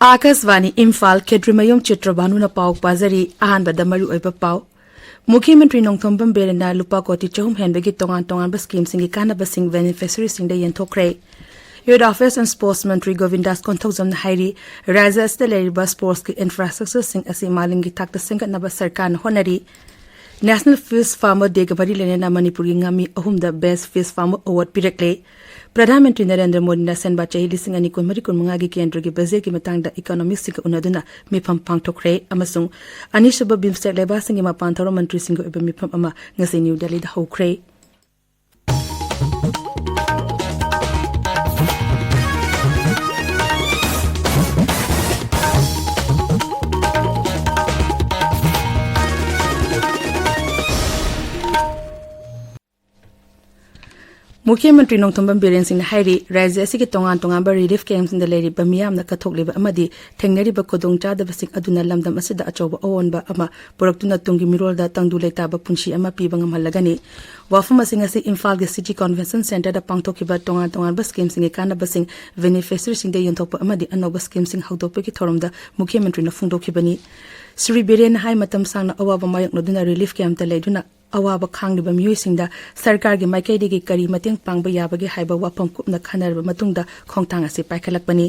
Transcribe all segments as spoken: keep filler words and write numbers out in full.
ꯑꯥꯀꯥꯁꯕꯥꯅꯤ ꯏꯝꯐꯥꯜ, ꯈꯦꯇ꯭ꯔꯤꯃꯌꯨꯝ ꯆꯤꯇ꯭ꯔꯕꯥꯅꯨꯅ ꯄꯥꯎ ꯄꯥꯖꯔꯤ꯫ ꯑꯍꯥꯟꯕꯗ ꯃꯔꯨꯑꯣꯏꯕ ꯄꯥꯎ꯫ ꯃꯨꯈ꯭ꯌ ꯃꯟꯇ꯭ꯔꯤ ꯅꯣꯡꯊꯣꯝꯕꯝ ꯕꯤꯔꯦꯟꯅ ꯂꯨꯄꯥ ꯀꯣꯇꯤ ꯆꯍꯨꯝ ꯍꯦꯟꯕꯒꯤ ꯇꯣꯉꯥꯟ ꯇꯣꯉꯥꯟꯕ ꯁ꯭ꯀꯤꯝꯁꯤꯡꯒꯤ ꯀꯥꯟꯅꯕꯁꯤꯡ ꯕꯦꯅꯤꯐꯤꯁꯔꯤꯁꯤꯡꯗ ꯌꯦꯟꯊꯣꯛꯈ꯭ꯔꯦ꯫ ꯌꯨꯠ ꯑꯦꯐꯤꯌꯔꯁ ꯑꯦꯟ ꯁ꯭ꯄꯣꯔꯠꯁ ꯃꯟꯇ꯭ꯔꯤ ꯒꯣꯕꯤꯟꯗꯥꯁ ꯀꯣꯟꯊꯧꯖꯝꯅ ꯍꯥꯏꯔꯤ, ꯔꯥꯖ꯭ꯌ ꯑꯁꯤꯗ ꯂꯩꯔꯤꯕ ꯁ꯭ꯄꯣꯔꯠꯁꯀꯤ ꯏꯟꯐ꯭ꯔꯥꯁ꯭ꯇ꯭ꯔꯛꯆꯔꯁꯤꯡ ꯑꯁꯤ ꯃꯥꯂꯦꯝꯒꯤ ꯊꯥꯛꯇ ꯁꯦꯝꯒꯠꯅꯕ ꯁꯔꯀꯥꯔꯅ ꯍꯣꯠꯅꯔꯤ꯫ ꯅꯦꯁꯅꯦꯜ ꯐꯤꯁ ꯐꯥꯔꯃꯔ ꯗꯦꯒ ꯃꯔꯤ ꯂꯩꯅꯅ ꯃꯅꯤꯄꯨꯔꯒꯤ ꯉꯥꯃꯤ ꯑꯍꯨꯝꯗ best fees farmer award ꯄꯤꯔꯛꯂꯦ꯫ Pradhan Mantri Narendra ꯃꯣꯗꯤꯅ ꯁꯦꯝꯕ ꯆꯍꯤ ꯂꯤꯁꯤꯡ ꯑꯅꯤ ꯀꯨꯟꯃꯔꯤ ꯀꯨꯟꯃꯉꯥꯒꯤ ꯀꯦꯟꯗ꯭ꯔꯒꯤ ꯕꯖꯦꯠꯀꯤ ꯃꯇꯥꯡꯗ ꯏꯀꯣꯅꯣꯃꯤꯁꯁꯤꯡꯒ ꯎꯅꯗꯨꯅ ꯃꯤꯐꯝ ꯄꯥꯡꯊꯣꯛꯈ꯭ꯔꯦ ꯑꯃꯁꯨꯡ ꯑꯅꯤꯁꯨꯕ ꯕꯤꯝꯁꯇꯦꯛ ꯂꯩꯕꯥꯛꯁꯤꯡꯒꯤ ꯃꯄꯥꯟ ꯊꯧꯔꯝ ꯃꯟꯇ꯭ꯔꯤꯁꯤꯡꯒ ꯑꯣꯏꯕ ꯃꯤꯐꯝ ꯑꯃ ꯉꯁꯤ ꯅ꯭ꯌꯨ ꯗꯦꯜꯂꯤꯗ ꯍꯧꯈ꯭ꯔꯦ꯫ ꯃꯨꯈ꯭ꯌ ꯃꯟꯇ꯭ꯔꯤ ꯅꯣꯡꯊꯣꯝꯕꯝ ꯕꯤꯔꯦꯟ ꯁꯤꯡꯅ ꯍꯥꯏꯔꯤ, ꯔꯥꯖ꯭ꯌ ꯑꯁꯤꯒꯤ ꯇꯣꯉꯥꯟ ꯇꯣꯉꯥꯟꯕ ꯔꯤꯂꯤꯐ ꯀꯦꯝꯞꯁꯤꯡꯗ ꯂꯩꯔꯤꯕ ꯃꯤꯌꯥꯝꯅ ꯀꯠꯊꯣꯛꯂꯤꯕ ꯑꯃꯗꯤ ꯊꯦꯡꯅꯔꯤꯕ ꯈꯨꯗꯣꯡꯆꯥꯗꯕꯁꯤꯡ ꯑꯗꯨꯅ ꯂꯝꯗꯝ ꯑꯁꯤꯗ ꯑꯆꯧꯕ ꯑꯑꯣꯟꯕ ꯑꯃ ꯄꯨꯔꯛꯇꯨꯅ ꯇꯨꯡꯒꯤ ꯃꯤꯔꯣꯜꯗ ꯇꯪꯗꯨ ꯂꯩꯇꯥꯕ ꯄꯨꯟꯁꯤ ꯑꯃ ꯄꯤꯕ ꯉꯝꯍꯜꯂꯒꯅꯤ꯫ ꯋꯥꯐꯝ ꯑꯁꯤ ꯉꯁꯤ ꯏꯝꯐꯥꯜꯒꯤ ꯁꯤꯇꯤ ꯀꯟꯚꯦꯟꯁꯟ ꯁꯦꯟꯇꯔꯗ ꯄꯥꯡꯊꯣꯛꯈꯤꯕ ꯇꯣꯉꯥꯟ ꯇꯣꯉꯥꯟꯕ ꯁ꯭ꯀꯤꯝꯁꯤꯡꯒꯤ ꯀꯥꯟꯅꯕꯁꯤꯡ ꯕꯦꯅꯤꯐꯤꯁꯔꯤꯁꯤꯡꯗ ꯌꯦꯟꯊꯣꯛꯄ ꯑꯃꯗꯤ ꯑꯅꯧꯕ ꯁ꯭ꯀꯤꯝꯁꯤꯡ ꯍꯧꯗꯣꯛꯄꯒꯤ ꯊꯧꯔꯝꯗ ꯃꯨꯈ꯭ꯌ ꯃꯟꯇ꯭ꯔꯤꯅ ꯐꯣꯡꯗꯣꯛꯈꯤꯕꯅꯤ꯫ ꯁ꯭ꯔꯤ ꯕꯤꯔꯦꯟꯅ ꯍꯥꯏ, ꯃꯇꯝ ꯁꯥꯡꯅ ꯑꯋꯥꯕ ꯃꯥꯌꯣꯛꯅꯗꯨꯅ ꯔꯤꯂꯤꯐ ꯀꯦꯝꯞꯇ ꯂꯩꯗꯨꯅ ꯑꯋꯥꯕ ꯈꯥꯡꯂꯤꯕ ꯃꯤꯑꯣꯏꯁꯤꯡꯗ ꯁꯔꯀꯥꯔꯒꯤ ꯃꯥꯏꯀꯩꯗꯒꯤ ꯀꯔꯤ ꯃꯇꯦꯡ ꯄꯥꯡꯕ ꯌꯥꯕꯒꯦ ꯍꯥꯏꯕ ꯋꯥꯐꯝ ꯀꯨꯞꯅ ꯈꯟꯅꯔꯕ ꯃꯇꯨꯡꯗ ꯈꯣꯡꯊꯥꯡ ꯑꯁꯤ ꯄꯥꯏꯈꯠꯂꯛꯄꯅꯤ꯫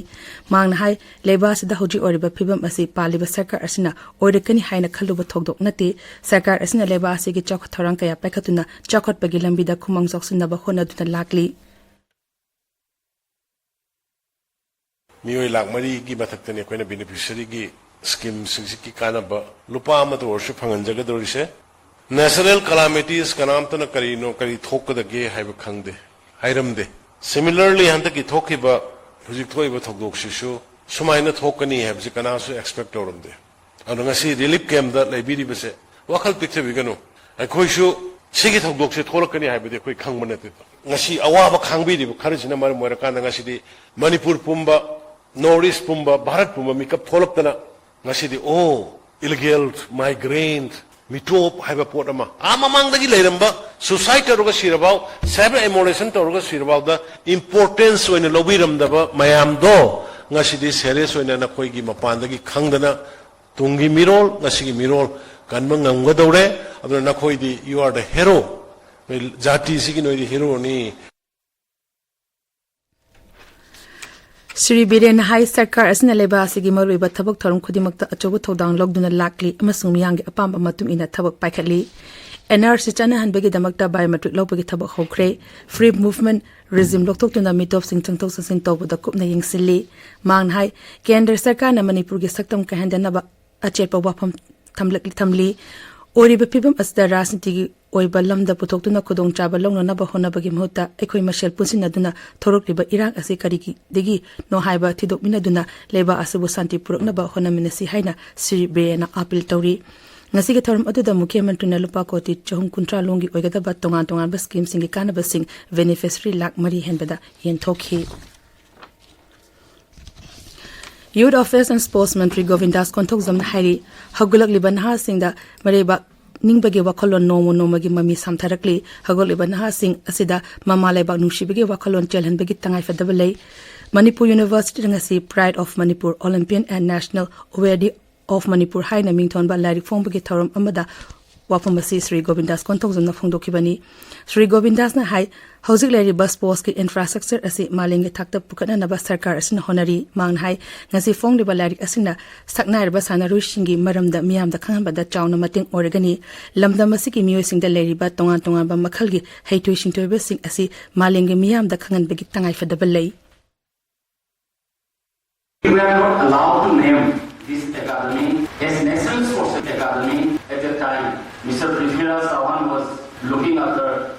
ꯃꯍꯥꯛꯅ ꯍꯥꯏ, ꯂꯩꯕꯥꯛ ꯑꯁꯤꯗ ꯍꯧꯖꯤꯛ ꯑꯣꯏꯔꯤꯕ ꯐꯤꯕꯝ ꯑꯁꯤ ꯄꯥꯜꯂꯤꯕ ꯁꯔꯀꯥꯔ ꯑꯁꯤꯅ ꯑꯣꯏꯔꯛꯀꯅꯤ ꯍꯥꯏꯅ ꯈꯜꯂꯨꯕ ꯊꯧꯗꯣꯛ ꯅꯠꯇꯦ꯫ ꯁꯔꯀꯥꯔ ꯑꯁꯤꯅ ꯂꯩꯕꯥꯛ ꯑꯁꯤꯒꯤ ꯆꯥꯎꯈꯠ ꯊꯧꯔꯥꯡ ꯀꯌꯥ ꯄꯥꯏꯈꯠꯇꯨꯅ ꯆꯥꯎꯈꯠꯄꯒꯤ ꯂꯝꯕꯤꯗ ꯈꯨꯃꯥꯡ ꯆꯥꯎꯁꯤꯟꯅꯕ ꯍꯣꯠꯅꯗꯨꯅ ꯂꯥꯛꯂꯤ꯫ ꯃꯤꯑꯣꯏ ꯂꯥꯈ ꯃꯔꯤꯒꯤ ꯃꯊꯛꯇꯅꯤ ꯑꯩꯈꯣꯏꯅ ꯕꯦꯅꯤꯐꯤꯁꯔꯤꯒꯤ ꯁ꯭ꯀꯤꯝꯁꯤꯡꯁꯤꯒꯤ ꯀꯥꯟꯅꯕ ꯂꯨꯄꯥ ꯑꯃꯇ ꯑꯣꯏꯔꯁꯨ ꯐꯪꯍꯟꯖꯒꯗꯧꯔꯤꯁꯦ꯫ ꯅꯦꯆꯔꯦꯜ ꯀꯂꯥꯃꯤꯇꯤꯁ ꯀꯅꯥꯝꯇꯅ ꯀꯔꯤꯅꯣ, ꯀꯔꯤ ꯊꯣꯛꯀꯗꯒꯦ ꯍꯥꯏꯕ ꯈꯪꯗꯦ, ꯍꯥꯏꯔꯝꯗꯦ꯫ ꯁꯤꯃꯤꯂꯔꯂꯤ, ꯍꯟꯗꯛꯀꯤ ꯊꯣꯛꯈꯤꯕ, ꯍꯧꯖꯤꯛ ꯊꯣꯛꯏꯕ ꯊꯧꯗꯣꯛꯁꯤꯁꯨ ꯁꯨꯃꯥꯏꯅ ꯊꯣꯛꯀꯅꯤ ꯍꯥꯏꯕꯁꯤ ꯀꯅꯥꯁꯨ ꯑꯦꯛꯁꯄꯦꯛ ꯇꯧꯔꯝꯗꯦ꯫ ꯑꯗꯣ ꯉꯁꯤ ꯔꯤꯂꯤꯐ ꯀꯦꯝꯞꯇ ꯂꯩꯕꯤꯔꯤꯕꯁꯦ, ꯋꯥꯈꯜ ꯄꯤꯛꯊꯕꯤꯒꯅꯨ꯫ ꯑꯩꯈꯣꯏꯁꯨ ꯁꯤꯒꯤ ꯊꯧꯗꯣꯛꯁꯦ ꯊꯣꯛꯂꯛꯀꯅꯤ ꯍꯥꯏꯕꯗꯤ ꯑꯩꯈꯣꯏ ꯈꯪꯕ ꯅꯠꯇꯦ꯫ ꯉꯁꯤ ꯑꯋꯥꯕ ꯈꯥꯡꯕꯤꯔꯤꯕ ꯈꯔꯁꯤꯅ ꯃꯔꯝ ꯑꯣꯏꯔꯀꯥꯟꯗ ꯉꯁꯤꯗꯤ ꯃꯅꯤꯄꯨꯔ ꯄꯨꯝꯕ, ꯅꯣꯔꯠ ꯏꯁ ꯄꯨꯝꯕ, ꯚꯥꯔꯠ ꯄꯨꯝꯕ ꯃꯤꯀꯞ ꯊꯣꯛꯂꯛꯇꯅ ꯉꯁꯤꯗꯤ, ꯑꯣ, ꯏꯂꯤꯒꯦꯜ ꯃꯥꯏꯒ꯭ꯔꯦꯟꯠ, ꯃꯤꯇꯣꯞ ꯍꯥꯏꯕ ꯄꯣꯠ ꯑꯃ, ꯑꯥ ꯃꯃꯥꯡꯗꯒꯤ ꯂꯩꯔꯝꯕ, ꯁꯨꯁꯥꯏꯗ ꯇꯧꯔꯒ ꯁꯤꯔꯐꯥꯎ, ꯁꯦꯜꯐ ꯏꯃꯣꯂꯦꯁꯟ ꯇꯧꯔꯒ ꯁꯤꯔꯐꯥꯎꯗ ꯏꯝꯄꯣꯔꯇꯦꯟꯁ ꯑꯣꯏꯅ ꯂꯧꯕꯤꯔꯝꯗꯕ ꯃꯌꯥꯝꯗꯣ ꯉꯁꯤꯗꯤ ꯁꯦꯔꯤꯌꯁ ꯑꯣꯏꯅ ꯅꯈꯣꯏꯒꯤ ꯃꯄꯥꯟꯗꯒꯤ ꯈꯪꯗꯅ ꯇꯨꯡꯒꯤ ꯃꯤꯔꯣꯜ, ꯉꯁꯤꯒꯤ ꯃꯤꯔꯣꯜ ꯀꯟꯕ ꯉꯝꯒꯗꯧꯔꯦ꯫ ꯑꯗꯨꯅ ꯅꯈꯣꯏꯗꯤ you are the hero꯫ ꯅꯣꯏ ꯖꯥꯇꯤꯁꯤꯒꯤ ꯅꯣꯏꯗꯤ ꯍꯤꯔꯣꯅꯤ꯫ ꯁ꯭ꯔꯤ ꯕꯤꯔꯦꯟꯅ ꯍꯥꯏ, ꯁꯔꯀꯥꯔ ꯑꯁꯤꯅ ꯂꯩꯕꯥꯛ ꯑꯁꯤꯒꯤ ꯃꯔꯨꯑꯣꯏꯕ ꯊꯕꯛ ꯊꯧꯔꯝ ꯈꯨꯗꯤꯡꯃꯛꯇ ꯑꯆꯧꯕ ꯊꯧꯗꯥꯡ ꯂꯧꯗꯨꯅ ꯂꯥꯛꯂꯤ ꯑꯃꯁꯨꯡ ꯃꯤꯌꯥꯝꯒꯤ ꯑꯄꯥꯝꯕ ꯃꯇꯨꯡ ꯏꯟꯅ ꯊꯕꯛ ꯄꯥꯏꯈꯠꯂꯤ꯫ ꯑꯦꯟ ꯑꯥꯔ ꯁꯤ ꯆꯠꯅꯍꯟꯕꯒꯤꯗꯃꯛꯇ ꯕꯥꯏꯑꯣꯃꯦꯇ꯭ꯔꯤꯛ ꯂꯧꯕꯒꯤ ꯊꯕꯛ ꯍꯧꯈ꯭ꯔꯦ꯫ ꯐ꯭ꯔꯤ ꯃꯨꯚꯃꯦꯟꯠ ꯔꯤꯖꯤꯝ ꯂꯧꯊꯣꯛꯇꯨꯅ ꯃꯤꯇꯣꯞꯁꯤꯡ ꯆꯪꯊꯣꯛ ꯆꯪꯁꯤꯟ ꯇꯧꯕꯗ ꯀꯨꯞꯅ ꯌꯦꯡꯁꯤꯜꯂꯤ꯫ ꯃꯍꯥꯛꯅ ꯍꯥꯏ, ꯀꯦꯟꯗ꯭ꯔ ꯁꯔꯀꯥꯔꯅ ꯃꯅꯤꯄꯨꯔꯒꯤ ꯁꯛꯇꯝ ꯀꯥꯏꯍꯟꯗꯅꯕ ꯑꯆꯦꯠꯄ ꯋꯥꯐꯝ ꯊꯝꯂꯛ-, ꯊꯝꯂꯤ꯫ ꯑꯣꯏꯔꯤꯕ ꯐꯤꯕꯝ ꯑꯁꯤꯗ ꯔꯥꯖꯅꯤꯇꯤꯒꯤ ꯑꯣꯏꯕ ꯂꯝꯗ ꯄꯨꯊꯣꯛꯇꯨꯅ ꯈꯨꯗꯣꯡꯆꯥꯕ ꯂꯧꯅꯅꯕ ꯍꯣꯠꯅꯕꯒꯤ ꯃꯍꯨꯠꯇ ꯑꯩꯈꯣꯏ ꯃꯁꯦꯜ ꯄꯨꯟꯁꯤꯟꯅꯗꯨꯅ ꯊꯣꯔꯛꯂꯤꯕ ꯏꯔꯥꯡ ꯑꯁꯤ ꯀꯔꯤꯒꯤꯗꯒꯤꯅꯣ ꯍꯥꯏꯕ ꯊꯤꯗꯣꯛꯃꯤꯟꯅꯗꯨꯅ ꯂꯩꯕꯥꯛ ꯑꯁꯤꯕꯨ ꯁꯥꯟꯇꯤ ꯄꯨꯔꯛꯅꯕ ꯍꯣꯠꯅꯃꯤꯟꯅꯁꯤ ꯍꯥꯏꯅ ꯁ꯭ꯔꯤ ꯕꯤꯔꯦꯟꯅ ꯑꯥꯄꯤꯜ ꯇꯧꯔꯤ꯫ ꯉꯁꯤꯒꯤ ꯊꯧꯔꯝ ꯑꯗꯨꯗ ꯃꯨꯈ꯭ꯌ ꯃꯟꯇ꯭ꯔꯤꯅ ꯂꯨꯄꯥ ꯀꯣꯇꯤ ꯆꯍꯨꯝ ꯀꯨꯟꯊ꯭ꯔꯥ ꯂꯣꯝꯒꯤ ꯑꯣꯏꯒꯗꯕ ꯇꯣꯉꯥꯟ ꯇꯣꯉꯥꯟꯕ ꯁ꯭ꯀꯤꯝꯁꯤꯡꯒꯤ ꯀꯥꯟꯅꯕꯁꯤꯡ ꯕꯦꯅꯤꯐꯤꯁꯔꯤ ꯂꯥꯈ ꯃꯔꯤ ꯍꯦꯟꯕꯗ ꯌꯦꯟꯊꯣꯛꯈꯤ꯫ Youth Affairs and Sports ꯃꯟꯇ꯭ꯔꯤ ꯒꯣꯕꯤꯟꯗꯥꯁ ꯀꯣꯟꯊꯧꯖꯝꯅ ꯍꯥꯏꯔꯤ, ꯍꯧꯒꯠꯂꯛꯂꯤꯕ ꯅꯍꯥꯁꯤꯡꯗ ꯃꯔꯩꯕꯥꯛ ꯅꯤꯡꯕꯒꯤ ꯋꯥꯈꯜꯂꯣꯟ ꯅꯣꯡꯃ ꯅꯣꯡꯃꯒꯤ ꯃꯃꯤ ꯁꯥꯝꯊꯔꯛꯂꯤ꯫ ꯍꯧꯒꯠꯂꯛꯂꯤꯕ ꯅꯍꯥꯁꯤꯡ ꯑꯁꯤꯗ ꯃꯃꯥ ꯂꯩꯕꯥꯛ ꯅꯨꯡꯁꯤꯕꯒꯤ ꯋꯥꯈꯜꯂꯣꯟ ꯆꯦꯜꯍꯟꯕꯒꯤ ꯇꯉꯥꯏꯐꯗꯕ ꯂꯩ꯫ ꯃꯅꯤꯄꯨꯔ ꯌꯨꯅꯤꯚꯔꯁꯤꯇꯤꯗ ꯉꯁꯤ Pride of Manipur Olympian and National Awardee of Manipur ꯍꯥꯏꯅ ꯃꯤꯡꯊꯣꯟꯕ ꯂꯥꯏꯔꯤꯛ ꯐꯣꯡꯕꯒꯤ ꯊꯧꯔꯝ ꯑꯃꯗ ꯋꯥꯐꯝ ꯑꯁꯤ ꯁ꯭ꯔꯤ ꯒꯣꯕꯤꯟꯗꯥꯁ ꯀꯣꯟꯊꯧꯖꯝꯅ ꯐꯣꯡꯗꯣꯛꯈꯤꯕꯅꯤ꯫ ꯁ꯭ꯔꯤ ꯒꯣꯕꯤꯟꯗꯥꯁꯅ ꯍꯥꯏ, ꯍꯧꯖꯤꯛ ꯂꯩꯔꯤꯕ ꯁ꯭ꯄꯣꯔꯠꯁꯀꯤ ꯏꯟꯐ꯭ꯔꯥꯁ꯭ꯇ꯭ꯔꯛꯆꯔ ꯑꯁꯤ ꯃꯥꯂꯦꯝꯒꯤ ꯊꯥꯛꯇ ꯄꯨꯈꯠꯅꯅꯕ ꯁꯔꯀꯥꯔ ꯑꯁꯤꯅ ꯍꯣꯠꯅꯔꯤ꯫ ꯃꯍꯥꯛꯅ ꯍꯥꯏ, ꯉꯁꯤ ꯐꯣꯡꯂꯤꯕ ꯂꯥꯏꯔꯤꯛ ꯑꯁꯤꯅ ꯁꯛꯅꯥꯏꯔꯕ ꯁꯥꯟꯅꯔꯣꯏꯁꯤꯡꯒꯤ ꯃꯔꯝꯗ ꯃꯤꯌꯥꯝꯗ ꯈꯪꯍꯟꯕꯗ ꯆꯥꯎꯅ ꯃꯇꯦꯡ ꯑꯣꯏꯔꯒꯅꯤ꯫ ꯂꯝꯗꯝ ꯑꯁꯤꯒꯤ ꯃꯤꯑꯣꯏꯁꯤꯡꯗ ꯂꯩꯔꯤꯕ ꯇꯣꯉꯥꯟ ꯇꯣꯉꯥꯟꯕ ꯃꯈꯜꯒꯤ ꯍꯩꯊꯣꯏ ꯁꯤꯡꯊꯣꯏꯕꯁꯤꯡ ꯑꯁꯤ ꯃꯥꯂꯦꯝꯒꯤ ꯃꯤꯌꯥꯝꯗ ꯈꯪꯍꯟꯕꯒꯤ ꯇꯉꯥꯏꯐꯗꯕ ꯂꯩ꯫ We are not allowed to name this academy as National Sports Academy. At that time, Mister Prithviraj Chauhan was looking after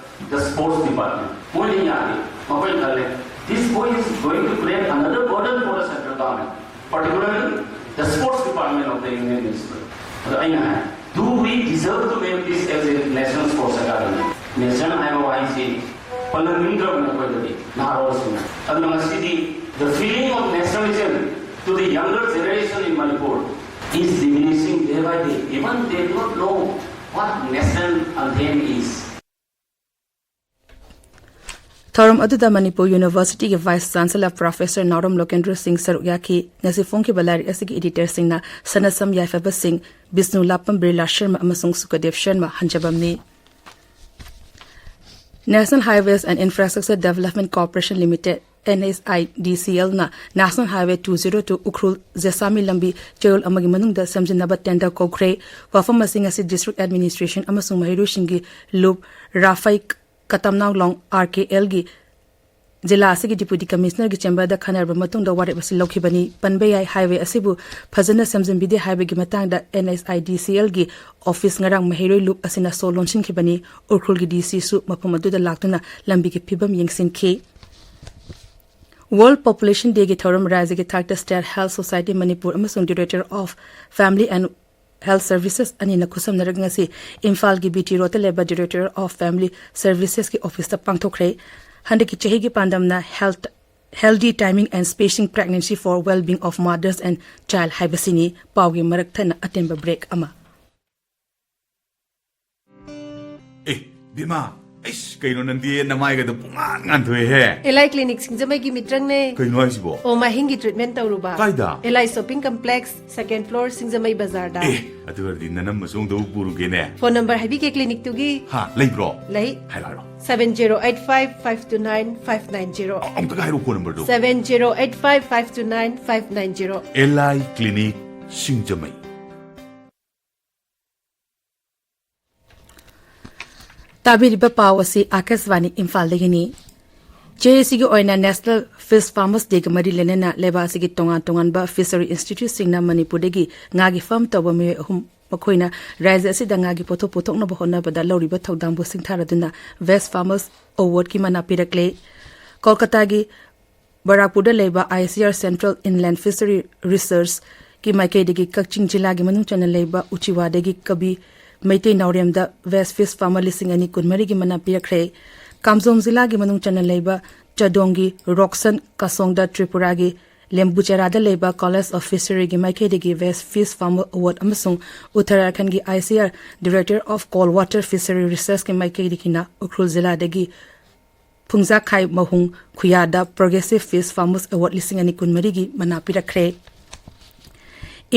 the sports department. ꯃꯣꯏꯅ ꯌꯥꯗꯦ꯫ ꯃꯈꯣꯏꯅ ꯈꯜꯂꯦ, "This boy is going to create another burden for the central government, particularly the sports department of the Union Ministry." ꯑꯗꯣ ꯑꯩꯅ ꯍꯥꯏ, "Do we deserve to name this as a National Sports Academy?" National ꯍꯥꯏꯕ ꯋꯥꯍꯩꯁꯤ ꯄꯜꯍꯟꯅꯤꯡꯗ꯭ꯔꯕꯅꯤ ꯑꯩꯈꯣꯏꯗꯗꯤ, ꯅꯍꯥꯔꯣꯜꯁꯤꯡꯅ꯫ ꯑꯗꯨꯅ ꯉꯁꯤꯗꯤ the feeling of nationalism to the younger generation in Manipur is diminishing day by day. Even they do not know what national anthem is. ꯊꯧꯔꯝ ꯑꯗꯨꯗ ꯃꯅꯤꯄꯨꯔ ꯌꯨꯅꯤꯚꯔꯁꯤꯇꯤꯒꯤ vice chancellor professor ꯅꯥꯎꯔꯝ ꯂꯣꯀꯦꯟꯗ꯭ꯔꯣ ꯁꯤꯡ ꯁꯔꯨꯛ ꯌꯥꯈꯤ꯫ ꯉꯁꯤ ꯐꯣꯡꯈꯤꯕ ꯂꯥꯏꯔꯤꯛ ꯑꯁꯤꯒꯤ ꯏꯗꯤꯇꯔꯁꯤꯡꯅ ꯁꯅꯁꯝ ꯌꯥꯏꯐꯕ ꯁꯤꯡ, ꯕꯤꯁꯅꯨ ꯂꯥꯞꯄꯝ ꯕꯤꯔꯂꯥ ꯁꯔꯃ ꯑꯃꯁꯨꯡ ꯁꯨꯀꯗꯦꯕ Sharma. ꯍꯟꯖꯕꯝꯅꯤ꯫ National Highways and Infrastructure Development Corporation Limited, NHIDCL ꯅ National Highway two zero two Ukhrul ꯖꯦꯁꯥꯃꯤ ꯂꯝꯕꯤ ꯆꯌꯣꯜ ꯑꯃꯒꯤ ꯃꯅꯨꯡꯗ ꯁꯦꯝꯖꯤꯟꯅꯕ ꯇꯦꯟꯗꯔ ꯀꯧꯈ꯭ꯔꯦ꯫ ꯋꯥꯐꯝ ꯑꯁꯤ ꯉꯁꯤ ꯗꯤꯁꯇ꯭ꯔꯤꯛ ꯑꯦꯗꯃꯤꯅꯤꯁꯇ꯭ꯔꯦꯁꯟ ꯑꯃꯁꯨꯡ ꯃꯍꯩꯔꯣꯏꯁꯤꯡꯒꯤ ꯂꯨꯞ ꯔꯥꯐꯥꯏ ꯀꯇꯝꯅꯥꯎꯂꯣꯡ, RKL ꯒꯤ ꯖꯤꯂꯥ ꯑꯁꯤꯒꯤ ꯗꯤꯄꯨꯇꯤ ꯀꯃꯤꯁꯅꯔꯒꯤ ꯆꯦꯝꯕꯔꯗ ꯈꯟꯅꯔꯕ ꯃꯇꯨꯡꯗ ꯋꯥꯔꯦꯞ ꯑꯁꯤ ꯂꯧꯈꯤꯕꯅꯤ꯫ ꯄꯟꯕ ꯌꯥꯏ, ꯍꯥꯏꯋꯦ ꯑꯁꯤꯕꯨ ꯐꯖꯅ ꯁꯦꯝꯖꯤꯟꯕꯤꯗꯦ ꯍꯥꯏꯕꯒꯤ ꯃꯇꯥꯡꯗ NHIDCL ꯒꯤ ꯑꯣꯐꯤꯁ ꯉꯔꯥꯡ ꯃꯍꯩꯔꯣꯏ ꯂꯨꯞ ꯑꯁꯤꯅ ꯁꯣ ꯂꯣꯟꯁꯤꯟꯈꯤꯕꯅꯤ꯫ ꯎꯈ꯭ꯔꯨꯜꯒꯤ DC ꯁꯨ ꯃꯐꯝ ꯑꯗꯨꯗ ꯂꯥꯛꯇꯨꯅ ꯂꯝꯕꯤꯒꯤ ꯐꯤꯕꯝ ꯌꯦꯡꯁꯤꯟꯈꯤ꯫ World Population Day ꯒꯤ ꯊꯧꯔꯝ ꯔꯥꯖ꯭ꯌꯒꯤ ꯊꯥꯛꯇ State Health Society Manipur ꯑꯃꯁꯨꯡ Director of Family and Health Services ꯑꯅꯤꯅ ꯈꯨꯠꯁꯝꯅꯔꯒ ꯉꯁꯤ ꯏꯝꯐꯥꯜꯒꯤ BT ꯔꯣꯗꯇ ꯂꯩꯕ Director of Family Services ꯀꯤ ꯑꯣꯐꯤꯁꯇ ꯄꯥꯡꯊꯣꯛꯈ꯭ꯔꯦ꯫ ꯍꯟꯗꯛꯀꯤ ꯆꯍꯤꯒꯤ ꯄꯥꯟꯗꯝꯅ Health, Healthy Timing and Spacing Pregnancy for Well-being of Mothers and Child ꯍꯥꯏꯕꯁꯤꯅꯤ꯫ ꯄꯥꯎꯒꯤ ꯃꯔꯛ ꯊꯠꯅ ꯑꯇꯦꯟꯕ ꯕ꯭ꯔꯦꯛ ꯑꯃ꯫ ꯑꯦ, ꯕꯤꯃꯥ, ꯑꯩꯁ, ꯀꯩꯅꯣ ꯅꯪꯗꯤ ꯅꯃꯥꯏꯒꯗꯣ ꯄꯨꯡꯉꯥꯟ ꯉꯥꯟꯊꯣꯛꯑꯦꯍꯦ꯫ ꯑꯦꯂꯥꯏ ꯀ꯭ꯂꯤꯅꯤꯛ ꯁꯤꯡꯖꯃꯩꯒꯤ ꯃꯤꯇ꯭ꯔꯪꯅꯦ꯫ ꯀꯩꯅꯣ ꯍꯥꯏꯁꯤꯕꯣ? ꯑꯣ, ꯃꯥꯏꯍꯤꯡꯒꯤ ꯇ꯭ꯔꯤꯠꯃꯦꯟ ꯇꯧꯔꯨꯕ꯫ ꯀꯥꯏꯗ? ꯑꯦꯂꯥꯏ ꯁꯣꯄꯤꯡ ꯀꯝꯄ꯭ꯂꯦꯛꯁ, ꯁꯦꯀꯦꯟ ꯐ꯭ꯂꯣꯔ, ꯁꯤꯡꯖꯃꯩ ꯕꯖꯥꯔꯗ꯫ ꯑꯦ, ꯑꯗꯨ ꯑꯣꯏꯔꯗꯤ ꯅꯅꯝꯃꯁꯨ ꯑꯃꯨꯛꯇ ꯄꯨꯔꯨꯒꯦꯅꯦ꯫ ꯐꯣꯟ ꯅꯝꯕꯔ ꯍꯥꯏꯕꯤꯒꯦ ꯀ꯭ꯂꯤꯅꯤꯛꯇꯨꯒꯤ꯫ ꯍꯥ, ꯂꯩꯕ꯭ꯔꯣ? ꯂꯩ꯫ ꯍꯥꯏꯔꯣ, ꯍꯥꯏꯔꯣ꯫ Seven zero eight five five two nine five nine zero꯫ ꯑ-, ꯑꯃꯨꯛꯇꯒ ꯍꯥꯏꯔꯣ ꯐꯣꯟ ꯅꯝꯕꯔꯗꯣ꯫ Seven zero eight five five two nine five nine zero꯫ ꯑꯦꯂꯥꯏ ꯀ꯭ꯂꯤꯅꯤꯛ, ꯁꯤꯡꯖꯃꯩ꯫ ꯇꯥꯕꯤꯔꯤꯕ ꯄꯥꯎ ꯑꯁꯤ ꯑꯥꯀꯥꯁꯕꯥꯅꯤ ꯏꯝꯐꯥꯜꯗꯒꯤꯅꯤ꯫ JAC ꯒꯤ ꯑꯣꯏꯅ National Fish Farmers Day ꯒ ꯃꯔꯤ ꯂꯩꯅꯅ ꯂꯩꯕꯥꯛ ꯑꯁꯤꯒꯤ ꯇꯣꯉꯥꯟ ꯇꯣꯉꯥꯟꯕ ꯐꯤꯁꯔꯤ ꯏꯟꯁꯇꯤꯇ꯭ꯌꯨꯠꯁꯤꯡꯅ ꯃꯅꯤꯄꯨꯔꯗꯒꯤ ꯉꯥꯒꯤ ꯐꯥꯔꯝ ꯇꯧꯕ ꯃꯤꯑꯣꯏ ꯑꯍꯨꯝ, ꯃꯈꯣꯏꯅ ꯔꯥꯖ꯭ꯌ ꯑꯁꯤꯗ ꯉꯥꯒꯤ ꯄꯣꯠꯊꯣꯛ ꯄꯨꯊꯣꯛꯅꯕ ꯍꯣꯠꯅꯕꯗ ꯂꯧꯔꯤꯕ ꯊꯧꯗꯥꯡꯕꯨ ꯁꯤꯡꯊꯥꯔꯗꯨꯅ Best Farmers Award ꯀꯤ ꯃꯅꯥ ꯄꯤꯔꯛꯂꯦ꯫ ꯀꯣꯜꯀꯇꯥꯒꯤ ꯕꯔꯥꯛꯄꯨꯔꯗ ꯂꯩꯕ ICAR Central Inland Fishery Research ꯀꯤ ꯃꯥꯏꯀꯩꯗꯒꯤ ꯀꯛꯆꯤꯡ ꯖꯤꯂꯥꯒꯤ ꯃꯅꯨꯡ ꯆꯟꯅ ꯂꯩꯕ ꯎꯆꯤꯋꯥꯗꯒꯤ ꯀꯕꯤ ꯃꯩꯇꯩ ꯅꯥꯎꯔꯦꯝꯗ Best Fish Farmer ꯂꯤꯁꯤꯡ ꯑꯅꯤ ꯀꯨꯟꯃꯔꯤꯒꯤ ꯃꯅꯥ ꯄꯤꯔꯛꯈ꯭ꯔꯦ꯫ ꯀꯥꯝꯖꯣꯡ ꯖꯤꯂꯥꯒꯤ ꯃꯅꯨꯡ ꯆꯟꯅ ꯂꯩꯕ ꯆꯥꯗꯣꯡꯒꯤ ꯔꯣꯛꯁꯟ ꯀꯥꯁꯣꯡꯗ ꯇ꯭ꯔꯤꯄꯨꯔꯥꯒꯤ ꯂꯦꯝꯕꯨꯆꯦꯔꯥꯗ ꯂꯩꯕ College of Fishery ꯒꯤ ꯃꯥꯏꯀꯩꯗꯒꯤ Best Fish Farmer Award ꯑꯃꯁꯨꯡ ꯎꯠꯇꯔꯥꯈꯟꯗꯒꯤ ICAR Director of Cold Water Fishery Research ꯀꯤ ꯃꯥꯏꯀꯩꯗꯒꯤꯅ Ukhrul ꯖꯤꯂꯥꯗꯒꯤ ꯀꯨꯡꯖꯥꯈꯥꯏ ꯃꯍꯨꯡ ꯈꯨꯌꯥꯗ Progressive Peace Farmers Award ꯂꯤꯁꯤꯡ ꯑꯅꯤ ꯀꯨꯟꯃꯔꯤꯒꯤ ꯃꯅꯥ ꯄꯤꯔꯛꯈ꯭ꯔꯦ꯫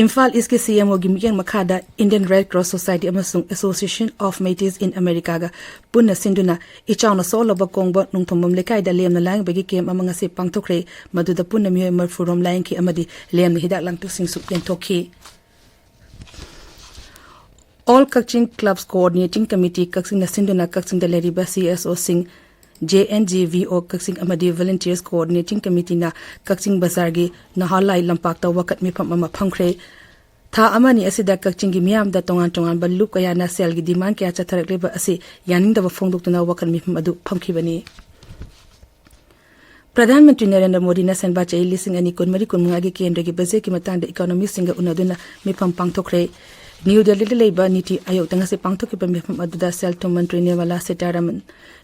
ꯏꯝꯐꯥꯜ ꯏꯁꯀꯤ ꯁꯤ ꯑꯦꯝ ꯑꯣꯒꯤ ꯃꯤꯠꯌꯦꯡ ꯃꯈꯥꯗ Indian Red Cross Society ꯑꯃꯁꯨꯡ Association of Métis in Americaꯒ ꯄꯨꯟꯅ ꯁꯤꯟꯗꯨꯅ ꯏꯆꯥꯎꯅ ꯁꯣꯛꯍꯜꯂꯕ ꯀꯣꯡꯕ ꯅꯣꯡꯊꯣꯡꯕꯝ ꯂꯩꯀꯥꯏꯗ ꯂꯦꯝꯅ ꯂꯥꯌꯦꯡꯕꯒꯤ ꯀꯦꯝ ꯑꯃ ꯉꯁꯤ ꯄꯥꯡꯊꯣꯛꯈ꯭ꯔꯦ꯫ ꯃꯗꯨꯗ ꯄꯨꯟꯅ ꯃꯤꯑꯣꯏ ꯃꯔꯤꯐꯨ ꯔꯣꯝ ꯂꯥꯌꯦꯡꯈꯤ ꯑꯃꯗꯤ ꯂꯦꯝꯅ ꯍꯤꯗꯥꯛ ꯂꯥꯡꯊꯛꯁꯤꯡꯁꯨ ꯌꯦꯟꯊꯣꯛꯈꯤ꯫ All Kakching Clubs Coordinating Committee ꯀꯛꯆꯤꯡꯅ ꯁꯤꯟꯗꯨꯅ ꯀꯛꯆꯤꯡꯗ ꯂꯩꯔꯤꯕ ꯁꯤ ꯑꯦꯁ ꯑꯣꯁꯤꯡ, J N G V O ꯀꯛꯆꯤꯡ ꯑꯃꯗꯤ Volunteers Coordinating Committeeꯅ ꯀꯛꯆꯤꯡ ꯕꯖꯥꯔꯒꯤ ꯅꯍꯥꯂꯥꯏ ꯂꯝꯄꯥꯛꯇ ꯋꯥꯀꯠ ꯃꯤꯐꯝ ꯑꯃ ꯐꯝꯈ꯭ꯔꯦ꯫ ꯊꯥ ꯑꯃ ꯑꯅꯤ ꯑꯁꯤꯗ ꯀꯛꯆꯤꯡꯒꯤ ꯃꯤꯌꯥꯝꯗ ꯇꯣꯉꯥꯟ ꯇꯣꯉꯥꯟꯕ ꯂꯨꯞ ꯀꯌꯥꯅ ꯁꯦꯜꯒꯤ demand ꯀꯌꯥ ꯆꯠꯊꯔꯛꯂꯤꯕ ꯑꯁꯤ ꯌꯥꯅꯤꯡꯗꯕ ꯐꯣꯡꯗꯣꯛꯇꯨꯅ ꯋꯥꯀꯠ ꯃꯤꯐꯝ ꯑꯗꯨ ꯐꯝꯈꯤꯕꯅꯤ꯫ ꯄ꯭ꯔꯙꯥꯟ ꯃꯟꯇ꯭ꯔꯤ ꯅꯔꯦꯟꯗ꯭ꯔ ꯃꯣꯗꯤꯅ ꯁꯦꯟꯕꯥ ꯆꯍꯤ ꯂꯤꯁꯤꯡ ꯑꯅꯤ ꯀꯨꯟꯃꯔꯤ ꯀꯨꯟꯃꯉꯥꯒꯤ ꯀꯦꯟꯗ꯭ꯔꯒꯤ ꯕꯖꯦꯠꯀꯤ ꯃꯇꯥꯡꯗ ꯏꯀꯣꯅꯣꯃꯤꯁꯤꯡꯒ ꯎꯅꯗꯨꯅ ꯃꯤꯐꯝ ꯄꯥꯡꯊꯣꯛꯈ꯭ꯔꯦ꯫ ꯅ꯭ꯌꯨ ꯗꯦꯜꯂꯤꯗ ꯂꯩꯕ ꯅꯤꯇꯤ ꯑꯥꯌꯣꯒꯇ ꯉꯁꯤ ꯄꯥꯡꯊꯣꯛꯈꯤꯕ ꯃꯤꯐꯝ ꯑꯗꯨꯗ ꯁꯦꯜ ꯊꯨꯝ ꯃꯟꯇ꯭ꯔꯤ ꯅꯤꯔꯃꯂꯥ ꯁꯤꯇꯥꯔꯥꯃꯟ,